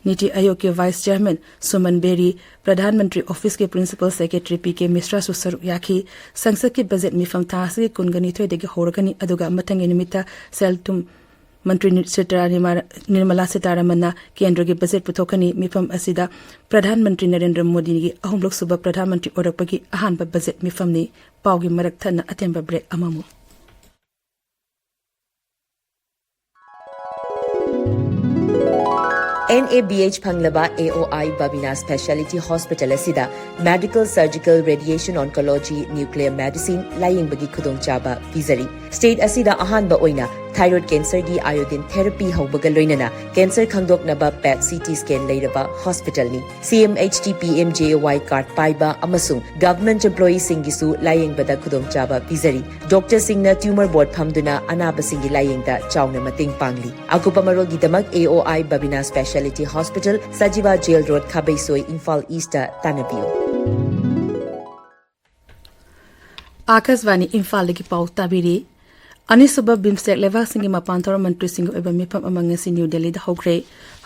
ꯅꯤꯇꯤ ꯑꯥꯌꯣꯒꯀꯤ vice chairman ꯁꯨꯃꯟ very, Pradhan Mantri ꯑꯣꯐꯤꯁꯀꯤ ꯄ꯭ꯔꯤꯟꯁꯤꯄꯜ ꯁꯦꯀ꯭ꯔꯦꯇꯔꯤ ꯄꯤ ꯀꯦ ꯃꯤꯁ꯭ꯔꯥꯁꯨ ꯁꯔꯨꯛ ꯌꯥꯈꯤ꯫ ꯁꯪꯁꯠꯀꯤ ꯕꯖꯦꯠ ꯃꯤꯐꯝ ꯊꯥ ꯑꯁꯤꯒꯤ ꯀꯨꯟꯒ ꯅꯤꯊꯣꯏꯗꯒꯤ ꯍꯧꯔꯒꯅꯤ, ꯑꯗꯨꯒ ꯃꯊꯪꯒꯤ ꯅꯨꯃꯤꯠꯇ ꯁꯦꯜ ꯊꯨꯝ ꯃꯟꯇ꯭ꯔꯤ ꯅꯤ-, ꯁꯤꯇꯥꯔꯥ-, ꯅꯤꯔꯃꯂꯥ ꯁꯤꯇꯥꯔꯥꯃꯟꯅ ꯀꯦꯟꯗ꯭ꯔꯒꯤ ꯕꯖꯦꯠ ꯄꯨꯊꯣꯛꯀꯅꯤ꯫ ꯃꯤꯐꯝ ꯑꯁꯤꯗ ꯄ꯭ꯔꯙꯥꯟ ꯃꯟꯇ꯭ꯔꯤ ꯅꯔꯦꯟꯗ꯭ꯔ ꯃꯣꯗꯤꯒꯤ ꯑꯍꯨꯝꯂꯛ ꯁꯨꯕ ꯄ꯭ꯔꯙꯥꯟ ꯃꯟꯇ꯭ꯔꯤ ꯑꯣꯏꯔꯛꯄꯒꯤ ꯑꯍꯥꯟꯕ ꯕꯖꯦꯠ ꯃꯤꯐꯝꯅꯤ꯫ ꯄꯥꯎꯒꯤ ꯃꯔꯛ ꯊꯠꯅ ꯑꯇꯦꯟꯕ ꯕ꯭ꯔꯦꯛ ꯑꯃꯃꯨꯛ꯫ ꯑꯦꯟ ꯑꯦ ꯕꯤ ꯑꯩꯆ ꯐꯪꯂꯕ A O I Babina speciality hospital ꯑꯁꯤꯗ medical, surgical, radiation oncology, nuclear medicine ꯂꯥꯌꯦꯡꯕꯒꯤ ꯈꯨꯗꯣꯡꯆꯥꯕ ꯄꯤꯖꯔꯤ꯫ ꯁ꯭ꯇꯦꯠ ꯑꯁꯤꯗ ꯑꯍꯥꯟꯕ ꯑꯣꯏꯅ ꯊꯥꯏꯔꯣꯏꯗ ꯀꯦꯟꯁꯔꯒꯤ ꯑꯥꯌꯣꯗꯤꯟ ꯊꯦꯔꯥꯄꯤ ꯍꯧꯕꯒ ꯂꯣꯏꯅꯅ ꯀꯦꯟꯁꯔ ꯈꯪꯗꯣꯛꯅꯕ ꯄꯦꯠ ꯁꯤ ꯇꯤ ꯁ꯭ꯀꯦꯟ ꯂꯩꯔꯕ ꯍꯣꯁꯄꯤꯇꯥꯜꯅꯤ꯫ C M H T P M J A Y card ꯄꯥꯏꯕ ꯑꯃꯁꯨꯡ ꯒꯚꯔꯟꯃꯦꯟꯠ ꯑꯦꯝꯄ꯭ꯂꯣꯌꯤꯁꯤꯡꯒꯤꯁꯨ ꯂꯥꯌꯦꯡꯕꯗ ꯈꯨꯗꯣꯡꯆꯥꯕ ꯄꯤꯖꯔꯤ꯫ ꯗꯣꯛꯇꯔꯁꯤꯡꯅ ꯇ꯭ꯌꯨꯃꯔ ꯕꯣꯔꯗ ꯐꯝꯗꯨꯅ ꯑꯅꯥꯕꯁꯤꯡꯒꯤ ꯂꯥꯌꯦꯡꯗ ꯆꯥꯎꯅ ꯃꯇꯦꯡ ꯄꯥꯡꯂꯤ꯫ ꯑꯀꯨꯞꯄ ꯃꯔꯣꯜꯒꯤꯗꯃꯛ A O I Babina speciality hospital, Sajiwa jail road, Khabeisoi, Imphal east ꯇꯥꯟꯅꯕꯤꯌꯨ꯫ ꯑꯥꯀꯥꯁꯕꯥꯅꯤ ꯏꯝꯐꯥꯜꯗꯒꯤ ꯄꯥꯎ ꯇꯥꯕꯤꯔꯤ꯫ ꯑꯅꯤꯁꯨꯕ ꯕꯤꯝꯁꯇꯦꯛ ꯂꯩꯕꯥꯛꯁꯤꯡꯒꯤ ꯃꯄꯥꯟ ꯊꯧꯔꯝ ꯃꯟꯇ꯭ꯔꯤꯁꯤꯡꯒꯤ ꯑꯣꯏꯕ ꯃꯤꯐꯝ ꯑꯃ ꯉꯁꯤ ꯅ꯭ꯌꯨ ꯗꯦꯜꯂꯤꯗ ꯍꯧꯈ꯭ꯔꯦ꯫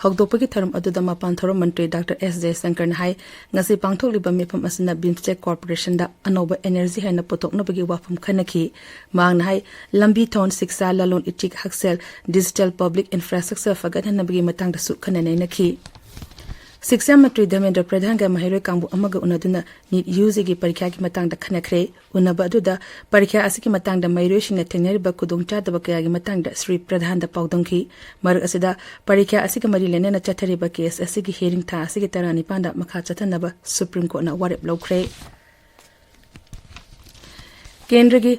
ꯍꯧꯗꯣꯛꯄꯒꯤ ꯊꯧꯔꯝ ꯑꯗꯨꯗ ꯃꯄꯥꯟ ꯊꯧꯔꯝ ꯃꯟꯇ꯭ꯔꯤ ꯗꯥꯛꯇꯔ ꯑꯦꯁ ꯖꯌꯁꯪꯀꯔꯅ ꯍꯥꯏ, ꯉꯁꯤ ꯄꯥꯡꯊꯣꯛꯂꯤꯕ ꯃꯤꯐꯝ ꯑꯁꯤꯅ ꯕꯤꯝꯁꯇꯦꯛ ꯀꯣꯔꯄꯣꯔꯦꯁꯟꯗ ꯑꯅꯧꯕ ꯑꯦꯅꯔꯖꯤ ꯍꯦꯟꯅ ꯄꯨꯊꯣꯛꯅꯕꯒꯤ ꯋꯥꯐꯝ ꯈꯟꯅꯈꯤ꯫ ꯃꯍꯥꯛꯅ ꯍꯥꯏ, ꯂꯝꯕꯤ ꯊꯣꯡ, ꯁꯤꯛꯁꯥ, ꯂꯂꯣꯟ ꯏꯇꯤꯛ, ꯍꯛꯁꯦꯜ, ꯗꯤꯖꯤꯇꯦꯜ ꯄꯕ꯭ꯂꯤꯛ ꯏꯟꯐ꯭ꯔꯥꯁ꯭ꯇ꯭ꯔꯛꯆꯔ ꯐꯒꯠꯍꯟꯅꯕꯒꯤ ꯃꯇꯥꯡꯗꯁꯨ ꯈꯟꯅ ꯅꯩꯅꯈꯤ꯫ ꯁꯤꯛꯁꯥ ꯃꯟꯇ꯭ꯔꯤ ꯙꯔꯃꯦꯟꯗ꯭ꯔ ꯄ꯭ꯔꯙꯥꯟꯒ ꯃꯍꯩꯔꯣꯏ ꯀꯥꯡꯕꯨ ꯑꯃꯒ ꯎꯅꯗꯨꯅ ꯅꯤꯠ ꯌꯨ ꯖꯤꯒꯤ ꯄꯔꯤꯈ꯭ꯌꯥꯒꯤ ꯃꯇꯥꯡꯗ ꯈꯟꯅꯈ꯭ꯔꯦ꯫ ꯎꯅꯕ ꯑꯗꯨꯗ ꯄꯔꯤꯈ꯭ꯌꯥ ꯑꯁꯤꯒꯤ ꯃꯇꯥꯡꯗ ꯃꯍꯩꯔꯣꯏꯁꯤꯡꯅ ꯊꯦꯡꯅꯔꯤꯕ ꯈꯨꯗꯣꯡꯆꯥꯗꯕ ꯀꯌꯥꯒꯤ ꯃꯇꯥꯡꯗ ꯁ꯭ꯔꯤ ꯄ꯭ꯔꯙꯥꯟꯗ ꯄꯥꯎꯗꯝꯈꯤ꯫ ꯃꯔꯛ ꯑꯁꯤꯗ, ꯄꯔꯤꯈ꯭ꯌꯥ ꯑꯁꯤꯒ ꯃꯔꯤ ꯂꯩꯅꯅ ꯆꯠꯊꯔꯤꯕ ꯀꯦꯁ ꯑꯁꯤꯒꯤ ꯍꯤꯌꯥꯔꯤꯡ ꯊꯥ ꯑꯁꯤꯒꯤ ꯇꯔꯥꯅꯤꯄꯥꯟꯗ ꯃꯈꯥ ꯆꯠꯊꯅꯕ ꯁꯨꯄ꯭ꯔꯤꯝ ꯀꯣꯔꯠꯅ ꯋꯥꯔꯦꯞ ꯂꯧꯈ꯭ꯔꯦ꯫ ꯀꯦꯟꯗ꯭ꯔꯒꯤ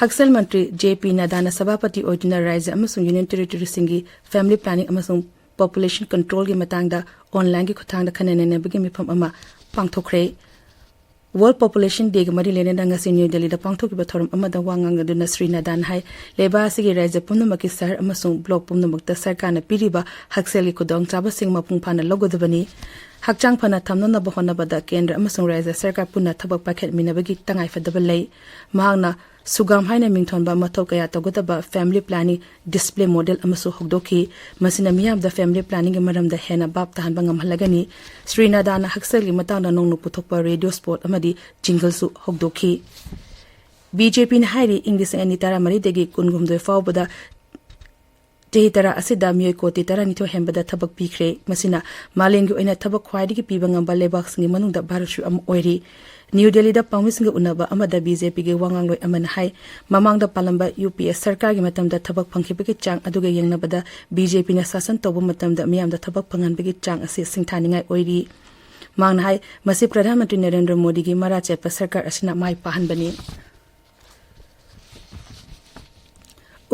ꯍꯛꯁꯦꯜ ꯃꯟꯇ꯭ꯔꯤ ꯖꯦ ꯄꯤ ꯅꯗꯥꯅ ꯁꯚꯥꯄꯇꯤ ꯑꯣꯏꯗꯨꯅ ꯔꯥꯖ꯭ꯌ ꯑꯃꯁꯨꯡ ꯌꯨꯅꯤꯌꯟ ꯇꯦꯔꯤꯇꯣꯔꯤꯁꯤꯡꯒꯤ ꯐꯦꯃꯤꯂꯤ ꯄ꯭ꯂꯥꯅꯤꯡ ꯑꯃꯁꯨꯡ ꯄꯣꯄꯨꯂꯦꯁꯟ ꯀꯟꯇ꯭ꯔꯣꯜꯒꯤ ꯃꯇꯥꯡꯗ ꯑꯣꯟꯂꯥꯏꯟꯒꯤ ꯈꯨꯠꯊꯥꯡꯗ ꯈꯟꯅ ꯅꯩꯅꯕꯒꯤ ꯃꯤꯐꯝ ꯑꯃ ꯄꯥꯡꯊꯣꯛꯈ꯭ꯔꯦ꯫ ꯋꯥꯔꯜꯗ ꯄꯣꯄꯨꯂꯦꯁꯟ ꯗꯦꯒ ꯃꯔꯤ ꯂꯩꯅꯅ ꯉꯁꯤ ꯅ꯭ꯌꯨ ꯗꯦꯜꯂꯤꯗ ꯄꯥꯡꯊꯣꯛꯈꯤꯕ ꯊꯧꯔꯝ ꯑꯃꯗ ꯋꯥ ꯉꯥꯡꯂꯗꯨꯅ ꯁ꯭ꯔꯤ ꯅꯗꯥꯟ ꯍꯥꯏ, ꯂꯩꯕꯥꯛ ꯑꯁꯤꯒꯤ ꯔꯥꯖ꯭ꯌ ꯄꯨꯝꯅꯃꯛꯀꯤ ꯁꯍꯔ ꯑꯃꯁꯨꯡ ꯕ꯭ꯂꯣꯛ ꯄꯨꯝꯅꯃꯛꯇ ꯁꯔꯀꯥꯔꯅ ꯄꯤꯔꯤꯕ ꯍꯛꯁꯦꯜꯒꯤ ꯈꯨꯗꯣꯡꯆꯥꯕꯁꯤꯡ ꯃꯄꯨꯡ ꯐꯥꯅ ꯂꯧꯒꯗꯕꯅꯤ꯫ ꯍꯛꯆꯥꯡ ꯐꯅ ꯊꯝꯅꯅꯕ ꯍꯣꯠꯅꯕꯗ ꯀꯦꯟꯗ꯭ꯔ ꯑꯃꯁꯨꯡ ꯔꯥꯖ꯭ꯌ ꯁꯔꯀꯥꯔ ꯄꯨꯟꯅ ꯊꯕꯛ ꯄꯥꯏꯈꯠꯃꯤꯟꯅꯕꯒꯤ ꯇꯉꯥꯏꯐꯗꯕ ꯂꯩ꯫ ꯃꯍꯥꯛꯅ ꯁꯨꯒꯥꯝ ꯍꯥꯏꯅ ꯃꯤꯡꯊꯣꯟꯕ ꯃꯊꯧ ꯀꯌꯥ ꯇꯧꯒꯗꯕ ꯐꯦꯃꯤꯂꯤ ꯄ꯭ꯂꯥꯅꯤꯡ ꯗꯤꯁꯄ꯭ꯂꯦ ꯃꯣꯗꯦꯜ ꯑꯃꯁꯨ ꯍꯧꯗꯣꯛꯈꯤ꯫ ꯃꯁꯤꯅ ꯃꯤꯌꯥꯝꯗ ꯐꯦꯃꯤꯂꯤ ꯄ꯭ꯂꯥꯅꯤꯡꯒꯤ ꯃꯔꯝꯗ ꯍꯦꯟꯅ ꯚꯥꯞ ꯇꯥꯍꯟꯕ ꯉꯝꯍꯜꯂꯒꯅꯤ꯫ ꯁ꯭ꯔꯤ ꯅꯗꯥꯅ ꯍꯛꯁꯦꯜꯒꯤ ꯃꯇꯥꯡꯗ ꯅꯧꯅ ꯄꯨꯊꯣꯛꯄ ꯔꯦꯗꯤꯑꯣ ꯁ꯭ꯄꯣꯠ ꯑꯃꯗꯤ ꯖꯤꯡꯒꯜꯁꯨ ꯍꯧꯗꯣꯛꯈꯤ꯫ ꯕꯤ ꯖꯦ ꯄꯤꯅ ꯍꯥꯏꯔꯤ, ꯏꯪ ꯂꯤꯁꯤꯡ ꯑꯅꯤ ꯇꯔꯥꯃꯔꯤꯗꯒꯤ ꯀꯨꯟꯍꯨꯝꯗꯣꯏ ꯐꯥꯎꯕꯗ ꯆꯍꯤ ꯇꯔꯥ ꯑꯁꯤꯗ ꯃꯤꯑꯣꯏ ꯀꯣꯇꯤ ꯇꯔꯥꯅꯤꯊꯣꯏ ꯍꯦꯟꯕꯗ ꯊꯕꯛ ꯄꯤꯈ꯭ꯔꯦ꯫ ꯃꯁꯤꯅ ꯃꯥꯂꯦꯝꯒꯤ ꯑꯣꯏꯅ ꯊꯕꯛ ꯈ꯭ꯋꯥꯏꯗꯒꯤ ꯄꯤꯕ ꯉꯝꯕ ꯂꯩꯕꯥꯛꯁꯤꯡꯒꯤ ꯃꯅꯨꯡꯗ ꯚꯥꯔꯠꯁꯨ ꯑꯃ ꯑꯣꯏꯔꯤ꯫ ꯅ꯭ꯌꯨ ꯗꯦꯜꯂꯤꯗ ꯄꯥꯎꯃꯤꯁꯤꯡꯒ ꯎꯅꯕ ꯑꯃꯗ ꯕꯤ ꯖꯦ ꯄꯤꯒꯤ ꯋꯥ ꯉꯥꯡꯂꯣꯏ ꯑꯃꯅ ꯍꯥꯏ, ꯃꯃꯥꯡꯗ ꯄꯥꯜꯂꯝꯕ ꯌꯨ ꯄꯤ ꯑꯦ ꯁꯔꯀꯥꯔꯒꯤ ꯃꯇꯝꯗ ꯊꯕꯛ ꯐꯪꯈꯤꯕꯒꯤ ꯆꯥꯡ ꯑꯗꯨꯒ ꯌꯦꯡꯅꯕꯗ ꯕꯤ ꯖꯦ ꯄꯤꯅ ꯁꯥꯁꯟ ꯇꯧꯕ ꯃꯇꯝꯗ ꯃꯤꯌꯥꯝꯗ ꯊꯕꯛ ꯐꯪꯍꯟꯕꯒꯤ ꯆꯥꯡ ꯑꯁꯤ ꯁꯤꯡꯊꯥꯅꯤꯡꯉꯥꯏ ꯑꯣꯏꯔꯤ꯫ ꯃꯍꯥꯛꯅ ꯍꯥꯏ, ꯃꯁꯤ ꯄ꯭ꯔꯙꯥꯟ ꯃꯟꯇ꯭ꯔꯤ ꯅꯔꯦꯟꯗ꯭ꯔ ꯃꯣꯗꯤꯒꯤ ꯃꯔꯥ ꯆꯦꯠꯄ ꯁꯔꯀꯥꯔ ꯑꯁꯤꯅ ꯃꯥꯏ ꯄꯥꯛꯍꯟꯕꯅꯤ꯫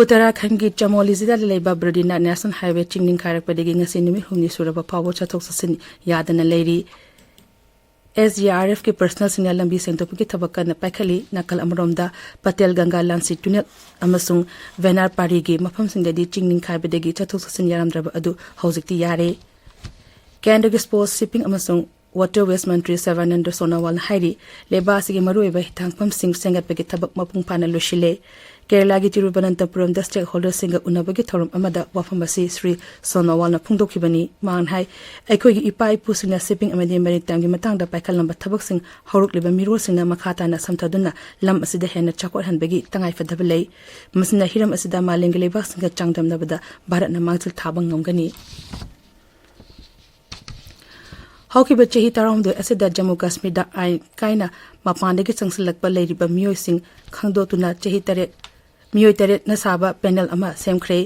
ꯎꯠꯇꯔꯥꯈꯟꯒꯤ ꯆꯃꯣꯂꯤ ꯖꯤꯂꯥꯗ ꯂꯩꯕ ꯕ꯭ꯔꯗꯤꯅꯥꯊ ꯅꯦꯁꯅꯦꯜ ꯍꯥꯏꯋꯦ ꯆꯤꯡ ꯅꯤꯡꯈꯥꯏꯔꯛꯄꯗꯒꯤ ꯉꯁꯤ ꯅꯨꯃꯤꯠ ꯍꯨꯝꯅꯤ ꯁꯨꯔꯕ ꯐꯥꯎꯕ ꯆꯠꯊꯣꯛ ꯆꯠꯁꯤꯟ ꯌꯥꯗꯅ ꯂꯩꯔꯤ꯫ ꯑꯦꯁ ꯗꯤ ꯑꯥꯔ ꯑꯦꯐꯀꯤ ꯄꯔꯁꯅꯦꯜꯁꯤꯡꯅ ꯂꯝꯕꯤ ꯁꯦꯡꯗꯣꯛꯄꯒꯤ ꯊꯕꯛ ꯀꯟꯅ ꯄꯥꯏꯈꯠꯂꯤ꯫ ꯅꯥꯀꯜ ꯑꯃꯔꯣꯝꯗ, ꯄꯇꯦꯜ ꯒꯪꯒꯥ ꯂꯥꯟꯁꯤ ꯇꯨꯅꯦꯜ ꯑꯃꯁꯨꯡ ꯚꯦꯅꯥꯔ ꯄꯥꯔꯤꯒꯤ ꯃꯐꯝꯁꯤꯡꯗꯗꯤ ꯆꯤꯡ ꯅꯤꯡꯈꯥꯏꯕꯗꯒꯤ ꯆꯠꯊꯣꯛ ꯆꯠꯁꯤꯟ ꯌꯥꯔꯝꯗ꯭ꯔꯕ ꯑꯗꯨ ꯍꯧꯖꯤꯛꯇꯤ ꯌꯥꯔꯦ꯫ ꯀꯦꯟꯗ꯭ꯔꯒꯤ ꯁ꯭ꯄꯣꯔꯠꯁ, ꯁꯤꯞꯄꯤꯡ ꯑꯃꯁꯨꯡ ꯋꯥꯇꯔ ꯋꯦꯁ ꯃꯟꯇ꯭ꯔꯤ ꯁꯔꯕꯥꯅꯟꯗ ꯁꯣꯅꯣꯋꯥꯜꯅ ꯍꯥꯏꯔꯤ, ꯂꯩꯕꯥꯛ ꯑꯁꯤꯒꯤ ꯃꯔꯨꯑꯣꯏꯕ ꯍꯤꯊꯥꯡꯐꯝꯁꯤꯡ ꯁꯦꯝꯒꯠꯄꯒꯤ ꯊꯕꯛ ꯃꯄꯨꯡ ꯐꯥꯅ ꯂꯣꯏꯁꯤꯜꯂꯦ꯫ ꯀꯦꯔꯂꯥꯒꯤ ꯇꯤꯔꯨꯕꯅꯟꯇꯄꯨꯔꯝꯗ ꯁ꯭ꯇꯦꯛꯍꯣꯜꯗꯔꯁꯤꯡꯒ ꯎꯅꯕꯒꯤ ꯊꯧꯔꯝ ꯑꯃꯗ ꯋꯥꯐꯝ ꯑꯁꯤ ꯁ꯭ꯔꯤ ꯁꯣꯅꯣꯋꯥꯜꯅ ꯐꯣꯡꯗꯣꯛꯈꯤꯕꯅꯤ꯫ ꯃꯍꯥꯛꯅ ꯍꯥꯏ, ꯑꯩꯈꯣꯏꯒꯤ ꯏꯄꯥ ꯏꯄꯨꯁꯤꯡꯅ ꯁꯤꯞꯄꯤꯡ ꯑꯃꯗꯤ ꯃꯦꯔꯤꯇꯥꯏꯝꯒꯤ ꯃꯇꯥꯡꯗ ꯄꯥꯏꯈꯠꯂꯝꯕ ꯊꯕꯛꯁꯤꯡ ꯍꯧꯔꯛꯂꯤꯕ ꯃꯤꯔꯣꯜꯁꯤꯡꯅ ꯃꯈꯥ ꯇꯥꯅ ꯁꯝꯊꯗꯨꯅ ꯂꯝ ꯑꯁꯤꯗ ꯍꯦꯟꯅ ꯆꯥꯎꯈꯠꯍꯟꯕꯒꯤ ꯇꯉꯥꯏꯐꯗꯕ ꯂꯩ꯫ ꯃꯁꯤꯅ ꯍꯤꯔꯝ ꯑꯁꯤꯗ ꯃꯥꯂꯦꯝꯒꯤ ꯂꯩꯕꯥꯛꯁꯤꯡꯒ ꯆꯥꯡꯗꯝꯅꯕꯗ ꯚꯥꯔꯠꯅ ꯃꯥꯡꯖꯤꯜ ꯊꯥꯕ ꯉꯝꯒꯅꯤ꯫ ꯍꯧꯈꯤꯕ ꯆꯍꯤ ꯇꯔꯥꯍꯨꯝꯗꯣꯏ ꯑꯁꯤꯗ ꯖꯝꯃꯨ ꯀꯥꯁꯃꯤꯔꯗ ꯑꯥꯏꯟ ꯀꯥꯏꯅ ꯃꯄꯥꯟꯗꯒꯤ ꯆꯪꯁꯤꯜꯂꯛꯄ ꯂꯩꯔꯤꯕ ꯃꯤꯑꯣꯏꯁꯤꯡ ꯈꯪꯗꯣꯛꯇꯨꯅ ꯆꯍꯤ ꯇꯔꯦꯠ, ꯃꯤꯑꯣꯏ ꯇꯔꯦꯠꯅ ꯁꯥꯕ ꯄꯦꯅꯦꯜ ꯑꯃ ꯁꯦꯝꯈ꯭ꯔꯦ꯫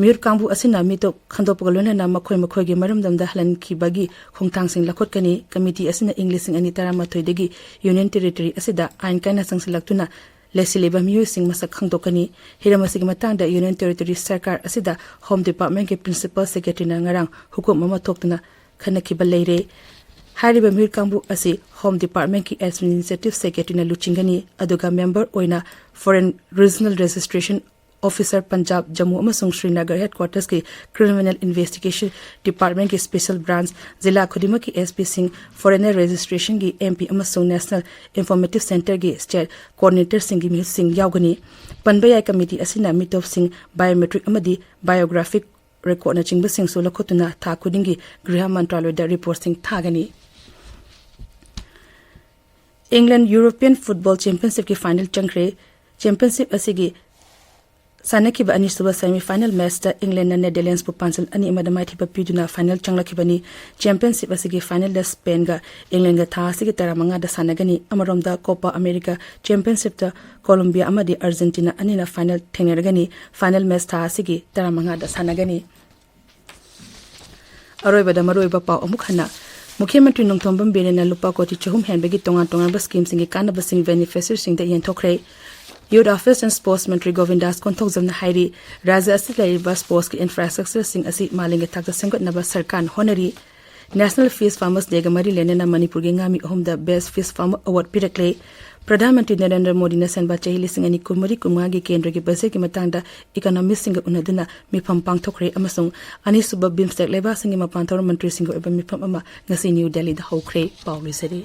ꯃꯤꯍꯨꯠ ꯀꯥꯡꯕꯨ ꯑꯁꯤꯅ ꯃꯤꯇꯣꯞ ꯈꯟꯗꯣꯛꯄꯒ ꯂꯣꯏꯅꯅ ꯃꯈꯣꯏ ꯃꯈꯣꯏꯒꯤ ꯃꯔꯝꯗꯝꯗ ꯍꯜꯍꯟꯈꯤꯕꯒꯤ ꯈꯣꯡꯊꯥꯡꯁꯤꯡ ꯂꯧꯈꯠꯀꯅꯤ꯫ ꯀꯃꯤꯇꯤ ꯑꯁꯤꯅ ꯏꯪ ꯂꯤꯁꯤꯡ ꯑꯅꯤ ꯇꯔꯥꯃꯥꯊꯣꯏꯗꯒꯤ ꯌꯨꯅꯤꯌꯟ ꯇꯦꯔꯤꯇꯣꯔꯤ ꯑꯁꯤꯗ ꯑꯥꯏꯟ ꯀꯥꯏꯅ ꯆꯪꯁꯤꯜꯂꯛꯇꯨꯅ ꯂꯩꯁꯤꯜꯂꯤꯕ ꯃꯤꯑꯣꯏꯁꯤꯡ ꯃꯁꯛ ꯈꯪꯗꯣꯛꯀꯅꯤ꯫ ꯍꯤꯔꯝ ꯑꯁꯤꯒꯤ ꯃꯇꯥꯡꯗ ꯌꯨꯅꯤꯌꯟ ꯇꯦꯔꯤꯇꯣꯔꯤ ꯁꯔꯀꯥꯔ ꯑꯁꯤꯗ ꯍꯣꯝ ꯗꯤꯄꯥꯔꯠꯃꯦꯟꯒꯤ ꯄ꯭ꯔꯤꯟꯁꯤꯄꯥꯜ ꯁꯦꯀ꯭ꯔꯦꯇꯔꯤꯅ ꯉꯔꯥꯡ ꯍꯨꯀꯨꯝ ꯑꯃ ꯊꯣꯛꯇꯨꯅ ꯈꯟꯅꯈꯤꯕ ꯂꯩꯔꯦ꯫ ꯍꯥꯏꯔꯤꯕ ꯃꯤꯍꯨꯠ ꯀꯥꯡꯕꯨ ꯑꯁꯤ ꯍꯣꯝ ꯗꯤꯄꯥꯔꯠꯃꯦꯟꯒꯤ ꯑꯦꯗꯃꯤꯅꯤꯁꯇ꯭ꯔꯦꯇꯤꯚ ꯁꯦꯀ꯭ꯔꯦꯇꯔꯤꯅ ꯂꯨꯆꯤꯡꯒꯅꯤ, ꯑꯗꯨꯒ ꯃꯦꯝꯕꯔ ꯑꯣꯏꯅ foreign regional registration officer Punjab, Jammu ꯑꯃꯁꯨꯡ ꯁ꯭ꯔꯤꯅꯒꯔ ꯍꯦꯗꯀ꯭ꯋꯥꯇꯔꯁꯀꯤ ꯀ꯭ꯔꯤꯃꯤꯅꯦꯜ ꯏꯟꯚꯦꯁꯇꯤꯒꯦꯁꯟ ꯗꯤꯄꯥꯔꯠꯃꯦꯟꯒꯤ ꯁ꯭ꯄꯦꯁꯦꯜ ꯕ꯭ꯔꯥꯟꯆ, ꯖꯤꯂꯥ ꯈꯨꯗꯤꯡꯃꯛꯀꯤ ꯑꯦꯁ ꯄꯤꯁꯤꯡ, ꯐꯣꯔꯦꯅꯔ ꯔꯦꯖꯤꯁꯇ꯭ꯔꯦꯁꯟꯒꯤ ꯑꯦꯝ ꯄꯤ ꯑꯃꯁꯨꯡ ꯅꯦꯁꯅꯦꯜ ꯏꯟꯐꯣꯔꯃꯦꯇꯤꯚ ꯁꯦꯟꯇꯔꯒꯤ ꯁ꯭ꯇꯦꯠ ꯀꯣꯑꯣꯔꯗꯤꯅꯦꯇꯔꯁꯤꯡꯒꯤ ꯃꯤꯍꯨꯠꯁꯤꯡ ꯌꯥꯎꯒꯅꯤ꯫ ꯄꯟꯕ ꯌꯥꯏ, ꯀꯃꯤꯇꯤ ꯑꯁꯤꯅ ꯃꯤꯇꯣꯞꯁꯤꯡ, ꯕꯥꯏꯑꯣꯃꯦꯇ꯭ꯔꯤꯛ ꯑꯃꯗꯤ ꯕꯥꯏꯑꯣꯒ꯭ꯔꯥꯐꯤꯛ ꯔꯦꯀꯣꯔꯗꯅꯆꯤꯡꯕꯁꯤꯡꯁꯨ ꯂꯧꯈꯠꯇꯨꯅ ꯊꯥ ꯈꯨꯗꯤꯡꯒꯤ ꯒ꯭ꯔꯤꯍ ꯃꯟꯇ꯭ꯔꯥꯂꯣꯏꯗ ꯔꯤꯄꯣꯔꯠꯁꯤꯡ ꯊꯥꯒꯅꯤ꯫ ꯏꯪꯂꯦꯟ ꯌꯨꯔꯣꯄꯤꯌꯟ ꯐꯨꯠꯕꯣꯜ ꯆꯦꯝꯄꯤꯌꯟꯁꯤꯞꯀꯤ ꯐꯥꯏꯅꯦꯜ ꯆꯪꯈ꯭ꯔꯦ꯫ ꯆꯦꯝꯄꯤꯌꯟꯁꯤꯞ ꯑꯁꯤꯒꯤ ꯁꯥꯟꯅꯈꯤꯕ ꯑꯅꯤꯁꯨꯕ ꯁꯦꯃꯤ ꯐꯥꯏꯅꯦꯜ ꯃꯦꯆꯇ ꯏꯪꯂꯦꯟꯅ ꯅꯦꯗꯔꯂꯦꯟꯁꯄꯨ ꯄꯥꯟꯖꯜ ꯑꯅꯤ ꯑꯃꯗ ꯃꯥꯏꯊꯤꯕ ꯄꯤꯗꯨꯅ ꯐꯥꯏꯅꯦꯜ ꯆꯪꯂꯛꯈꯤꯕꯅꯤ꯫ ꯆꯦꯝꯄꯤꯌꯟꯁꯤꯞ ꯑꯁꯤꯒꯤ ꯐꯥꯏꯅꯦꯜꯗ ꯁ꯭ꯄꯦꯟꯒ ꯏꯪꯂꯦꯟꯒ ꯊꯥ ꯑꯁꯤꯒꯤ ꯇꯔꯥꯃꯉꯥꯗ ꯁꯥꯟꯅꯒꯅꯤ꯫ ꯑꯃꯔꯣꯝꯗ, ꯀꯣꯄꯥ ꯑꯃꯦꯔꯤꯀꯥ ꯆꯦꯝꯄꯤꯌꯟꯁꯤꯞꯇ ꯀꯣꯂꯣꯝꯕꯤꯌꯥ ꯑꯃꯗꯤ ꯑꯥꯔꯖꯦꯟꯇꯤꯅꯥ ꯑꯅꯤꯅ ꯐꯥꯏꯅꯦꯜ ꯊꯦꯡꯅꯔꯒꯅꯤ꯫ ꯐꯥꯏꯅꯦꯜ ꯃꯦꯆ ꯊꯥ ꯑꯁꯤꯒꯤ ꯇꯔꯥꯃꯉꯥꯗ ꯁꯥꯟꯅꯒꯅꯤ꯫ ꯑꯔꯣꯏꯕꯗ ꯃꯔꯨꯑꯣꯏꯕ ꯄꯥꯎ ꯑꯃꯨꯛ ꯍꯟꯅ꯫ ꯃꯨꯈ꯭ꯌ ꯃꯟꯇ꯭ꯔꯤ ꯅꯣꯡꯊꯣꯝꯕꯝ ꯕꯤꯔꯦꯟꯅ ꯂꯨꯄꯥ ꯀꯣꯇꯤ ꯆꯍꯨꯝ ꯍꯦꯟꯕꯒꯤ ꯇꯣꯉꯥꯟ ꯇꯣꯉꯥꯟꯕ ꯁ꯭ꯀꯤꯝꯁꯤꯡꯒꯤ ꯀꯥꯟꯅꯕꯁꯤꯡ ꯕꯦꯅꯤꯐꯤꯁꯔꯤꯁꯤꯡꯗ ꯌꯦꯟꯊꯣꯛꯈ꯭ꯔꯦ꯫ Youth Affairs and Sports ꯃꯟꯇ꯭ꯔꯤ ꯒꯣꯕꯤꯟꯗꯥꯁ ꯀꯣꯟꯊꯧꯖꯝꯅ ꯍꯥꯏꯔꯤ, ꯔꯥꯖ꯭ꯌ ꯑꯁꯤꯗ ꯂꯩꯔꯤꯕ ꯁ꯭ꯄꯣꯔꯠꯁꯀꯤ ꯏꯟꯐ꯭ꯔꯥꯁ꯭ꯇ꯭ꯔꯛꯆꯔꯁꯤꯡ ꯑꯁꯤ ꯃꯥꯂꯦꯝꯒꯤ ꯊꯥꯛꯇ ꯁꯦꯝꯒꯠꯅꯕ ꯁꯔꯀꯥꯔꯅ ꯍꯣꯠꯅꯔꯤ꯫ National Fish Farmers Dayꯒ ꯃꯔꯤ ꯂꯩꯅꯅ ꯃꯅꯤꯄꯨꯔꯒꯤ ꯉꯥꯃꯤ ꯑꯍꯨꯝꯗ Best Fish Farmer Award ꯄꯤꯔꯛꯂꯦ꯫ Pradhan Mantri Narendra ꯃꯣꯗꯤꯅ ꯁꯦꯝꯕ ꯆꯍꯤ ꯂꯤꯁꯤꯡ ꯑꯅꯤ ꯀꯨꯟꯃꯔꯤ ꯀꯨꯟꯃꯉꯥꯒꯤ ꯀꯦꯟꯗ꯭ꯔꯒꯤ ꯕꯖꯦꯠꯀꯤ ꯃꯇꯥꯡꯗ ꯏꯀꯣꯅꯣꯃꯤꯁꯁꯤꯡꯒ ꯎꯅꯗꯨꯅ ꯃꯤꯐꯝ ꯄꯥꯡꯊꯣꯛꯈ꯭ꯔꯦ ꯑꯃꯁꯨꯡ ꯑꯅꯤꯁꯨꯕ ꯕꯤꯝꯁꯇꯦꯛ ꯂꯩꯕꯥꯛꯁꯤꯡꯒꯤ ꯃꯄꯥꯟ ꯊꯧꯔꯝ ꯃꯟꯇ꯭ꯔꯤꯁꯤꯡꯒ ꯑꯣꯏꯕ ꯃꯤꯐꯝ ꯑꯃ ꯉꯁꯤ ꯅ꯭ꯌꯨ ꯗꯦꯜꯂꯤꯗ ꯍꯧꯈ꯭ꯔꯦ꯫ ꯄꯥꯎ ꯂꯣꯏꯖꯔꯦ꯫